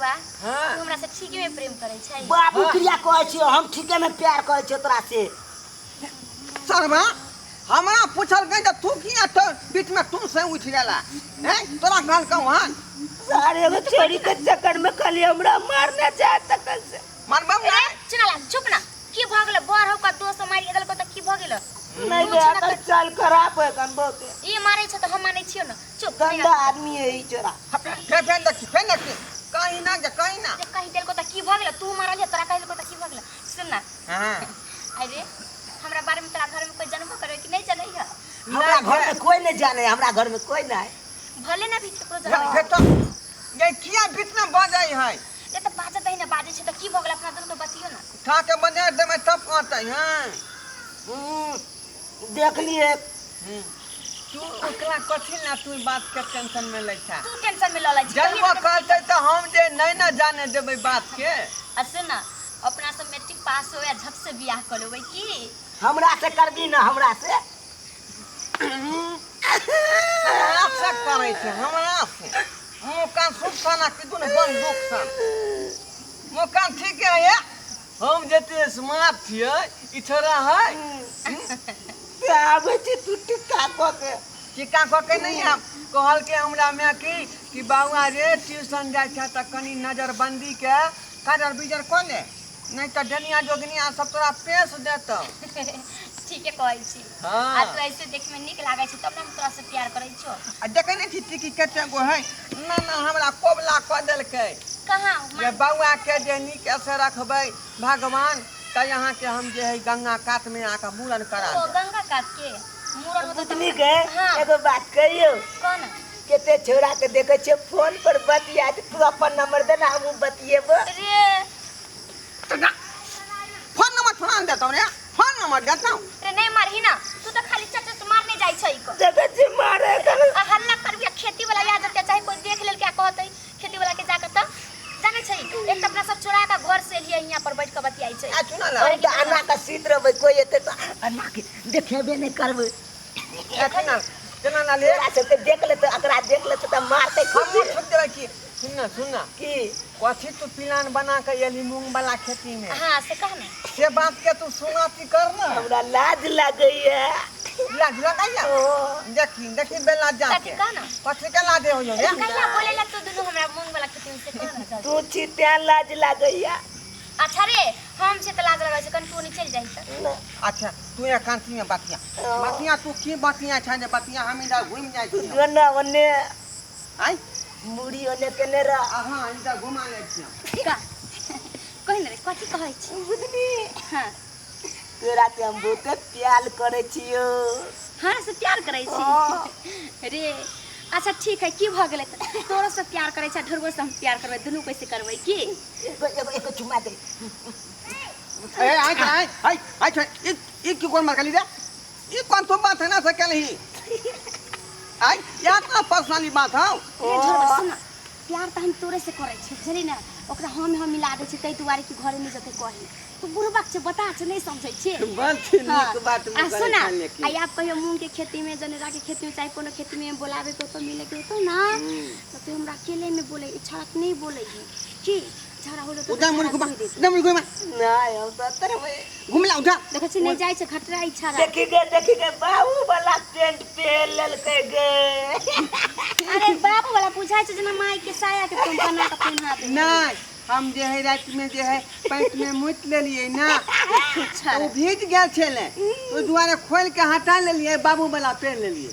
ढोरबा, हाँ। तू हमरा से ठीके में प्रेम करै छै? बाबू हाँ। क्रिया कहै छियौ, हम ठीके में प्यार करै छियौ तोरा से। सरवा, हमरा पूछलकै तऽ तू किया तो बीच में तू से उठि गेला हैं? तोरा कहलकौ हन? सारे एगो छोरी के चक्कर में खाली हमरा मारने चाहे तखन से। मानबम रे ना। चुनाला, चुप ना। की भऽ गेलो? बड़ हौ का दोस्त मारि देलको तऽ की भऽ गेलो? नहीं गया तो चल खराब है कन बहुत। ई मारै छै तऽ हम मानै छियौ ने। चुप। गंदा आदमी है ई छोरा। फेर फेर देखी, फेर देखी, कहीं ना जे कहीं ना। जे कहि देलको तऽ की भऽ गेलो? तू मारल तोरा कहि देलको तऽ की भऽ गेलो? सुन ना। हाँ। अरे, हमरा बारे में तोरा घर में कोई जानबो करे कि नहीं जानै है? हमरा घर में कोई नहीं जाने, हमरा घर में कोई नहीं। भले ना भी केकरो जानै। फेर तो ये किया बीच में बजै है? ये तऽ बाजत है ना, बाजै छै तऽ की भऽ गेल? अपना दुनू के बतियो ना। उठा के बजा देबै तब कहतै। हाँ। देख लिए। तू ओकरा कथी ना तू बात के टेंशन में लै छा? तू टेंशन में लऽ लै छी। जनबो कहतै तऽ हम जे नहीं ना जाने देबै बात के। आ सुन ना, अपना सब मैट्रिक पास हो या झट से बियाह कऽ लेबै की? हमरा से करबी ना, हमरा से? हमरा से करै छै? हमरा से मुँह कान सुख सन आ कि दुनू बंदूक सन मुँह कान? ठीक है, हम जते स्मार्ट छियै ई छोरा है। ते आबै छी तू टिक्का कऽ के। टिक्का कऽ के नहि आब। कहलकै हमरा माय कि बाबा रे, ट्यूशन जाइ छै तऽ कनि नजरबंदी के काजर बिजर कऽ ले, नहि तऽ डनिया जोगनिया सब तोरा पेश देतौ। ठीके कहै छी। हाँ। आ तू ऐसे देख में नीक लागै छै तब ने हम तोरा से प्यार करै छियो। आ देखै नहि छी टिकी कते गो है ना ना, हमरा कोबला कऽ देलकै। कहाँ? जे बौआ के जे नीक से रखबै भगवान तऽ अहाँके हम जे है गंगा कात में आके मूड़न करा ओ देब। गंगा कात के मूड़न होतै? बुतनी के। हाँ। एगो बात कहियौ? कौन? कते छोरा के देखै छियै फोन पर बतियात, तू अपन नंबर दे ना, हमहूँ बतियेबो। रे। फोन नंबर थोड़ा ने देतौ रे, फोन नंबर देतौ। रे, नहीं मारही ना तू, तो खाली चट चट मारने जाइ छै को। देखै छी मारे कन। आ हल्ला करबी आ खेती वाला आ जते, चाहे कोई देख लेल क्या कहतै खेती वाला के जाके। तऽ जानै छै, एक तऽ अपना सब चोरा के घर से एलियै, यहाँ पर बैठ के बतियाइ छै। आ सुन ना। हम तऽ अना के सीत रहबै, कोई एतै तऽ अना के देखेबे नहि करबै। आ सुन ना, केना ना ले। तोरा सबके देख लेतै, एकरा देख लेतै तऽ मारतै। हम खुद ठोक देबै की। सुन ना, सुन ना। की? कथी तू प्लान बना के एली मूंग वाला खेती में? हाँ, से कह ना। से बात के तू सुनाती कर ना। हमरा लाज लागैया। लाज लगैया? ओ। देखी देखी बेला कथी? जाके कह ना। कथी के लाजे हो रे? कहिया बोले ला तू दुनू हमरा मूंग वाला खेती में, से कह ना जल्दी। तू छी तें लाज लागैया। अच्छा रे, हम से तऽ लाज लगै छै, कनि तू ओनी चलि जाही तऽ। अच्छा, तू एकांती में बतिया, बतिया। तू की बतिया छै जे बतिया, हम इधर घुमि जाइ तू छी। जो ना ओने। आइ। मुड़ी ओने केने रह। अहाँ इधर घुमा लै छियै। का कहि ने रे, कथी कहै छी? बुझली? हाँ। तोरा से हम बहुते प्यार करै छियौ। हमरा से प्यार करै हाँ। छी रे? अच्छा ठीक है, की भऽ गेलै तऽ तोरो से प्यार करै छै, ढोरबो से हम प्यार करबै, दुनू कैसे करबै की? एगो एगो एगो चुमा दे। ए आइ आइ आइ आइ छै, ई ई की कोन मारकली रे? ई कोन तू बात है ना से केलही? आइ यार, तो पर्सनली बात हौ। रे ढोरबा, सुन ना, प्यार तऽ हम तोरे से करै छी, बुझली ने? ओकरा हम मिला दै छी ताहि दुआरे कि घरे नहि जेतै कही। तू बुढ़बक छै, बता छै, नहि समझै छी। बड़ हाँ। नीक बात। आ सुन, आ आब कहियो मूंग के खेती में, जनेरा के खेती में, चाहे कोनो खेती में बोलावे के होतो, मिले के होतो ना, तो तू हमरा अकेले में बोले, ई छड़ा के नहीं बोले है की झगड़ा होलो तो। उठा मुड़ी घुमा। कहि देतौ। उठा मुड़ी घुमा। नहीं, हम तो तरबै। घुम ला, उठा। देखै छी, नहीं जाइ छै खतरा ई छड़ा। देखी गे, देखी गे, बाबू वाला पेंट पहन लेलकै गे। अरे, बाबू वाला बुझाइ छै जेना माई के साया के तुम बना के पहिना दे। नहीं, हम जे है रात में जे है पैंट में मुत लेलिए ना, अच्छा। तो ओ भीज गेल छलै, ओहि दुआरे खोल के हटा लेलिए, बाबू वाला पहन लेलिए।